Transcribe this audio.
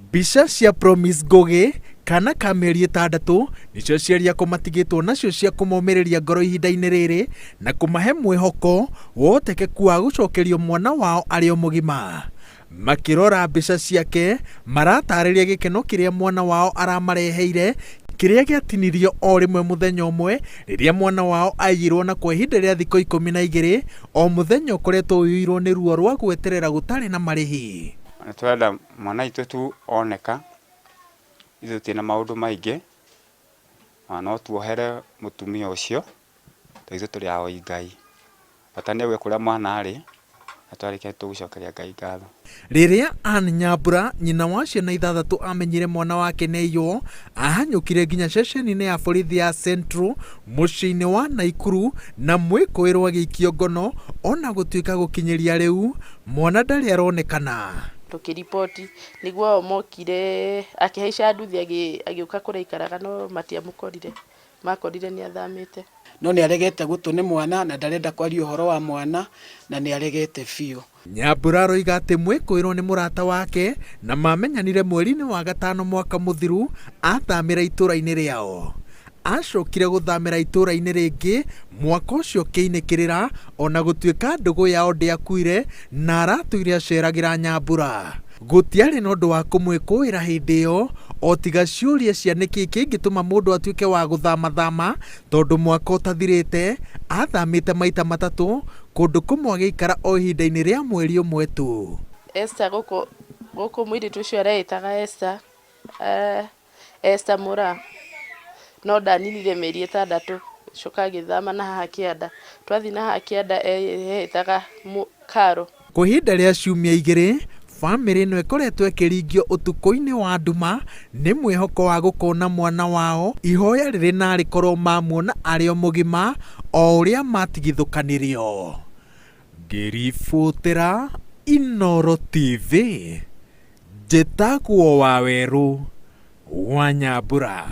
Mbica cia Promise Ngũgĩ, kana ka mĩeri ĩtandatũ, nĩcio aciari ako matigĩtwo nacio cia kũmomĩrĩria ngoro ihinda-inĩ rĩrĩ na kũmahe mwĩhoko wa ũhotekeku wa gũcokerio mwana wao arĩ o mũgima. Makĩrora mbica ciake, maratarĩria gĩkeno kĩrĩa mwana wao aramareheire, kĩrĩa gĩatinirio o rĩmwe mũthenya ũmwe rĩrĩa mwana wao aiyirwo na kwa ihinda rĩa thikũ 12 o mũthenya ũkoretwo ũiyũirwo nĩ ruo rwa gweterera gũtarĩ na marĩhi. Nĩ tũrenda mwana witũ tu oneka, ithuĩ tũtirĩ na maũndũ maingĩ, na no tuohere mũtumia ũcio, tondũ ithuĩ tũrĩ ahoi Ngai. Bata nĩ auge kũrĩa mwana arĩ, na twarĩkia nĩ tũgũcokeria Ngai ngatho. Rĩrĩa Ann Nyambura, nyina wa ciana ithathatũ amenyire mwana wake nĩaiywo, ahanyũkire nginya ceceni-inĩ ya borithi ya Central mũciĩ-inĩ wa Naikuru na mwĩkũĩrwo agĩikio ngono ona gũtuĩka gũkinyĩria rĩu mwana ndarĩ aronekana. Tũkĩriboti nĩguo o mokire akĩhaica nduthi agĩũka kũrĩa aikaraga no matiamũkorire, makorire nĩ athamĩte. No nĩ aregete gũtũ nĩ mwana na ndarenda kwaria ũhoro wa mwana na nĩ aregete biũ. Nyambura aroiga atĩ mwĩkũĩrwo nĩ mũrata wake na mamenyanire mweri-inĩ wa gatano mwaka mũthiru athamĩra itũra-inĩ rĩao. Acokire gũthamĩra itũra-inĩ rĩngĩ mwaka ũcio ũkĩinĩkĩrĩra ona gũtuĩka ndũgũ yao ndĩakuire na aratũire aceragĩra Nyambura. Gũtiarĩ na ũndũ wa kũmwĩkũĩra hĩndĩ ĩyo o tiga ciũria cia nĩkĩ kĩngĩtũma mũndũ atuĩke wa gũthamathama tondũ mwaka ũtathirĩte athamĩte maita matatũ kũndũ kũmwe agĩikara o ihinda-inĩ rĩa mweri ũmwe tu. Esther gũkũ gũkũ mũirĩtu ũcio areĩtaga Esther, Esther Mũraa, no ndaninire mĩeri ĩtandatũ agĩcoka agĩthama na haha kĩanda. Twathiĩ na haha kĩanda eĩtaga Caro. Kwa ihinda rĩa ciumia igĩrĩ, famĩlĩ ĩno ĩkoretwo ĩkĩringio ũtukũ-inĩ wa nduma nĩ mwĩhoko wa gũkona mwana wao, ihoya rĩrĩ narĩ korwo mamuona arĩ o mũgima o ũrĩa matigithũkanirio. Ngĩribotera Inooro TV, njĩtagwo Wawerũ wa Nyambura.